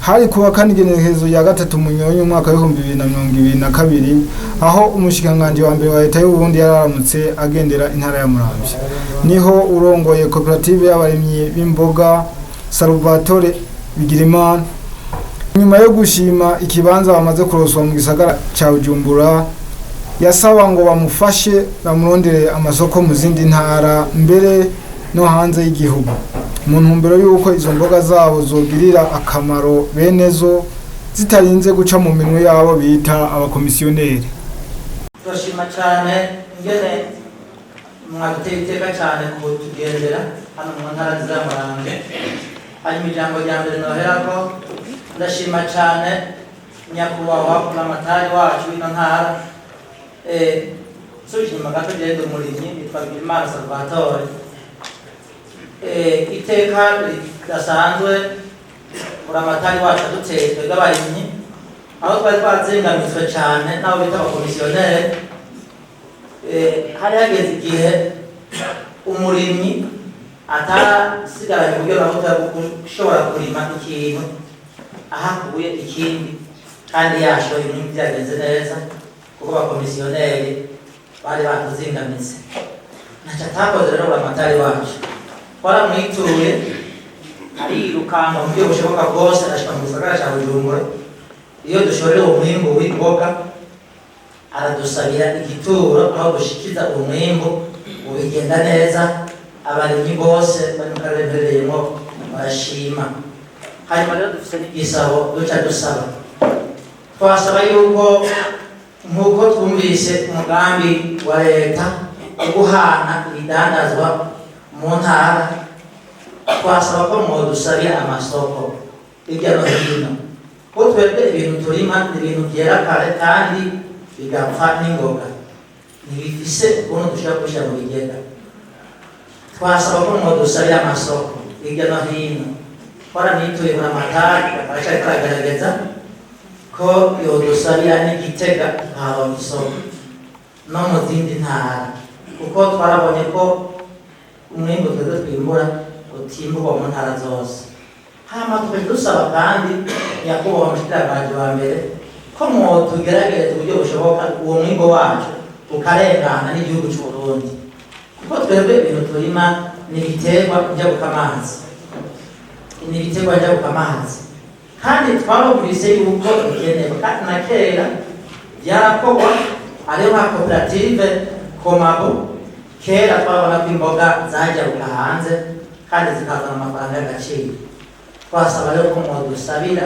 Hari kuwa kane, igenekerezo rya 3 Munyonyo, umwaka w'2022, aho umushikiranganji wa mbere wa leta y'Uburundi yararamutse agendera intara ya Muramvya. Niho urongoye koperative y'abarimyi b'imboga, Salvatore Bigirimana, nyuma yo gushima ikibanza bamaze kuroswa mu gisagara ca Bujumbura, yasaba ngo bamufashe bamurondere amasoko mu zindi ntara, mbere no hanze y'igihugu, mu ntumbero y'uko izo mboga zabo zogirira akamaro benezo zitarinze guca mu minwe yabo bita abakomisiyoneri. Turashima cyane ingene mwaduteye iteka cyane kutugendera hano mu ntara nziza ya Muramvya. Hanyuma ijambo rya mbere noherako, ndashima cyane nyakubahwa buramatari wacu w'ino ntara. Nsubije inyuma gato, genda umurimyi nitwa Bigirimana Salvatore. Iteka ridasanzwe buramatari wacu aduteye twebwe abarimyi, aho twari twazingamitswe cyane n'abo bita abakomisiyoneri. Hari hageze igihe umurimyi atasigaranye uburyo na buto bwo gushobora kurima ikintu ahakuye ikindi, kandi yashoye umwimbu byagenze neza, kuko abakomisiyoneri bari batuzingamitse. Ntacyo atakoze rero buramatari wacu, twaramwituye, arirukanga mu buryo bushoboka bwose, arashika mu gisagara ca Bujumbura iyo dushorera uwo mwimbu w'imboga, aradusabira igituro aho dushikiza uwo mwimbu. Ubigenda neza, abarimyi bose bari mu karere mperereyemo barashima. Hanyuma rero dufise n'igisabo duca dusaba. Twasaba yuko, nk'uko twumvise umugambi wa leta wo guhana ibidandazwa mu ntara, twasaba ko mwodusabira amasoko hirya no hino, ko twebwe ibintu turima ni ibintu byera kare kandi bigapfa n'ingoga, ntibifise ukuntu dushobora kubishyira mu bigega. Twasaba ko mwodusabira amasoko hirya no hino. Twaramwituye buramatari, aracyariko aragerageza ko yodusabira n'Igitega tukaharonka isoko, no mu zindi ntara, kuko twarabonye ko umwimbu twebwe twimbura utimburwa mu ntara zose. Hama tukaja dusaba kandi nyakubahwa mushikiranganji wa mbere ko mwotugerageza uburyo bushoboka uwo mwimbu wacu ukarengana n'igihugu c'Uburundi, kuko twebwe ibintu turima ni ibiterwa njabukamazi, ni ibiterwa njabukamazi, kandi twarumvise yuko bikenewe, kandi na kera byarakorwa. Hariho nka koperative Komabo, kera twabona ko imboga zajabuka hanze kandi zikazana amafaranga y'agaciro. Twasaba rero ko mwodusabira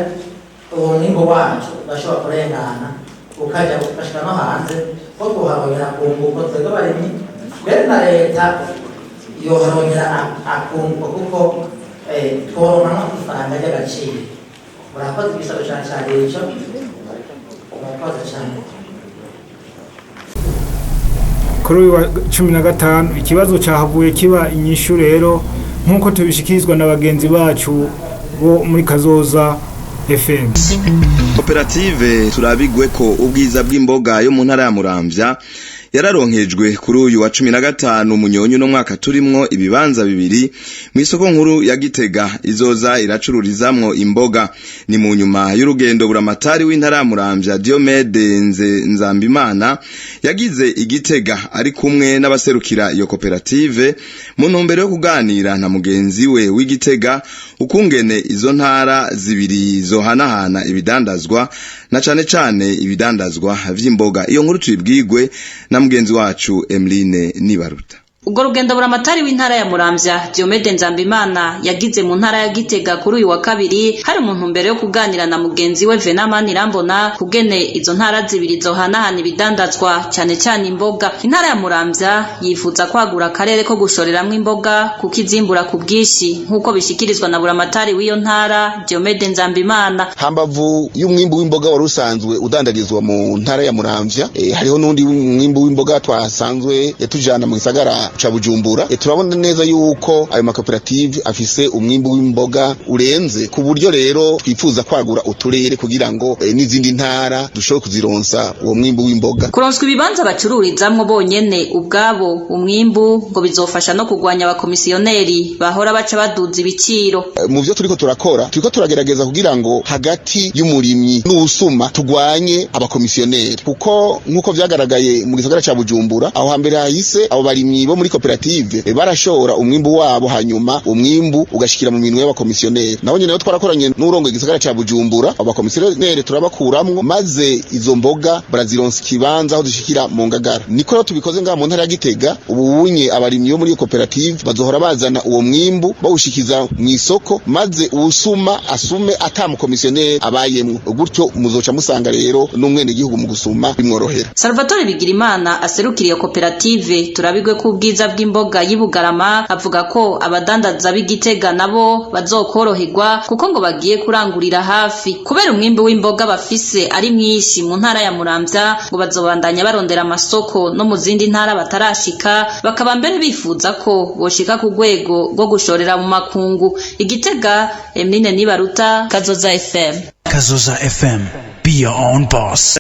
uwo mwimbu wacu ugashobora kurengana, ukaja ugashika no hanze, ko tuharongera akunguko twebwe abarimyi, mbere na leta yoharongera akunguko, kuko tworonkamwo ifaranga ry'agaciro. Murakoze, igisabo cane cari ico. Murakoze cane. Kuri uyu wa 15 ikibazo cyahavuye kiba inyishu rero, nk'uko tubishikirizwa na bagenzi bacu bo muri Kazoza FM. Koperative Turabigwe ko ubwiza bw'imboga yo mu ntara ya Muramvya yararonkejwe kuri uyu wa 15 Munyonyo no mwaka turimwo ibibanza bibiri mu isoko nkuru ya Gitega izoza iracururizamwo imboga. Ni mu nyuma y'urugendo buramatari w'intara ya Muramvya, Diomede Nzambimana, yagize Igitega ari kumwe n'abaserukira iyo koperative, mu ntumbero yo kuganira na mugenzi we w'Igitega ukungene izo ntara zibiri zohanahana ibidandazwa, na cane cane ibidandazwa vy'imboga. Iyo nkuru tuyibwigwe na mugenzi wacu Emeline Nibaruta. Ubwo rugendo buramatari w'intara ya Muramvya, Diomede Nzambimana, yagize mu ntara ya Gitega kuri uyu wa kabiri, hari mu ntumbero yo kuganira na mugenzi we Venamani Irambona kugene izo ntara zibiri zohanahana ibidandazwa, cane cane imboga. Intara ya Muramvya yifuza kwagura akarere ko gushoreramwo imboga, kuko izimbura ku bwinshi, nk'uko bishikirizwa na buramatari w'iyo ntara, Diomede Nzambimana. Hambavu y'umwimbu w'imboga wari usanzwe udandarizwa mu ntara ya Muramvya, hariho n'undi mwimbu w'imboga twasanzwe tujana mu gisagara. gisagara ca Bujumbura. Turabona neza yuko ayo makoperative afise umwimbu w'imboga urenze, ku buryo rero twifuza kwagura uturere kugira ngo n'izindi ntara dushobore kuzironsa uwo mwimbu w'imboga. Kuronswa ibibanza bacururizamwo bonyene ubwabo umwimbu ngo bizofasha no kugwanya abakomisiyoneri bahora baca baduza ibiciro. Mu vyo turiko turakora, turiko turagerageza kugira ngo hagati y'umurimyi n'uwusuma tugwanye abakomisiyoneri, kuko nk'uko vyagaragaye mu gisagara ca Bujumbura aho hambere hahise, abo barimyi bo muri koperative barashora umwimbu wabo, hanyuma umwimbu ugashikira mu minwe y'abakomisiyoneri. Nabo nyene rero twarakoranye n'urongoye igisagara ca Bujumbura, abo bakomisiyoneri turabakuramwo, maze izo mboga barazironsa ikibanza aho zishikira mu ngagara. Niko rero tubikoze ngaha mu ntara ya Gitega. Ubu unye abarimyi bo muri iyo koperative bazohora bazana uwo mwimbu bawushikiza mu isoko, maze uwusuma asume ata mukomisiyoneri abayemwo. Gutyo muzoca musanga rero n'umwenegihugu mu gusuma bimworohera. Salvatore Bigirimana aserukira iyo koperative Turabigwe ku bwiza bw'imboga y'Ibugarama avuga ko abadandaza b'Igitega nabo bazokoroherwa, kuko ngo bagiye kurangurira hafi kubera umwimbu w'imboga bafise ari mwinshi mu ntara ya Muramvya. Ngo bazobandanya barondera amasoko no mu zindi ntara batarashika, bakaba mbere bifuza ko boshika ku rwego rwo gushorera mu makungu. Igitega, Emeline Nibaruta, Kazoza FM. Kazoza FM. Be your own boss.